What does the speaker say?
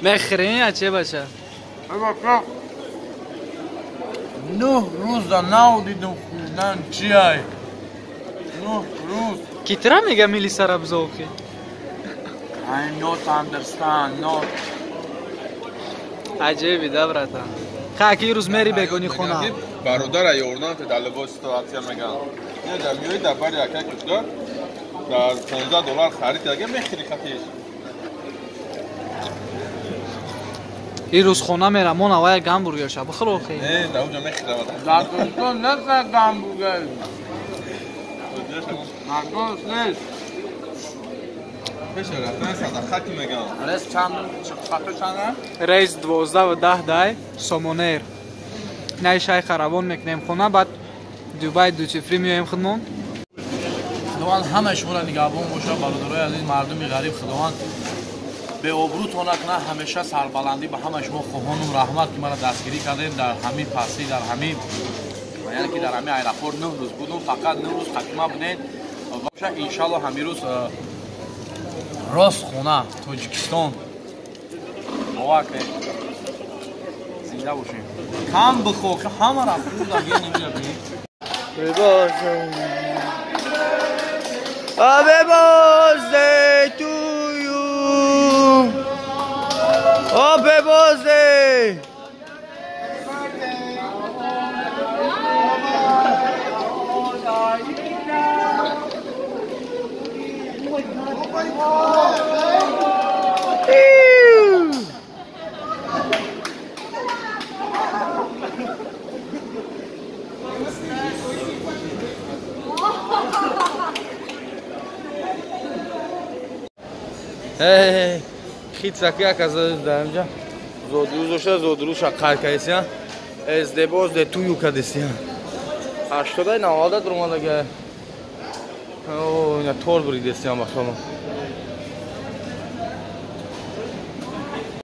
Мехӯрем я че бача? 9 рӯза нав дидум хӯрдан чиай. 9 рӯз. Китра мега милисара бзоқи? I not understand, not. Аҷиби да братан. Ха ки рӯз мери бегони хона. Бародара ёрдам дар либос ситуация меган. Я дар миёи дар бари ака кушда дар $15 харид карда мехӯри хатиш. Ин рӯз хона мерам, мон авая гамбургер ша бихӯр охи. Не, дар онҷо мехӯрам. Дар Тоҷикистон нест гамбургер. Макдоналдс нест. Пеша рафтан садақа ки меган. Рейс чанд хато чанд? Рейс 12:10 дай Сомонер. Най шайха равон мекунем хона, баъд Дубай дути фри меоем худмон. Худованд ҳамаи шуморо нигаҳбон бошад, бародарои азиз, мардуми ғариб, Худованд беобрӯтон накунад, ҳамеша сарбаландӣ ба ҳамаи шумо хоҳонум. Раҳмат ки маро дастгирӣ кардем дар ҳамин пастӣ, дар ҳамин яъне ки дар ҳамин аэропорт 9 рӯз будум, фақат 9 рӯз қадима будем. Боша иншаллоҳ ҳамин рӯз рост хона Тоҷикистон. Бовар кунед, зинда бошем. Кам бихо, ки ҳамаро хӯрдам, я намеҷа бинед. Happy birthday to you. Happy birthday. Хитсаки аказа даамҷа зодрӯзоша зодрӯша қайкайсия эздебоз де тую кадесия 80 90 румадага о ина тор буридесия бахама.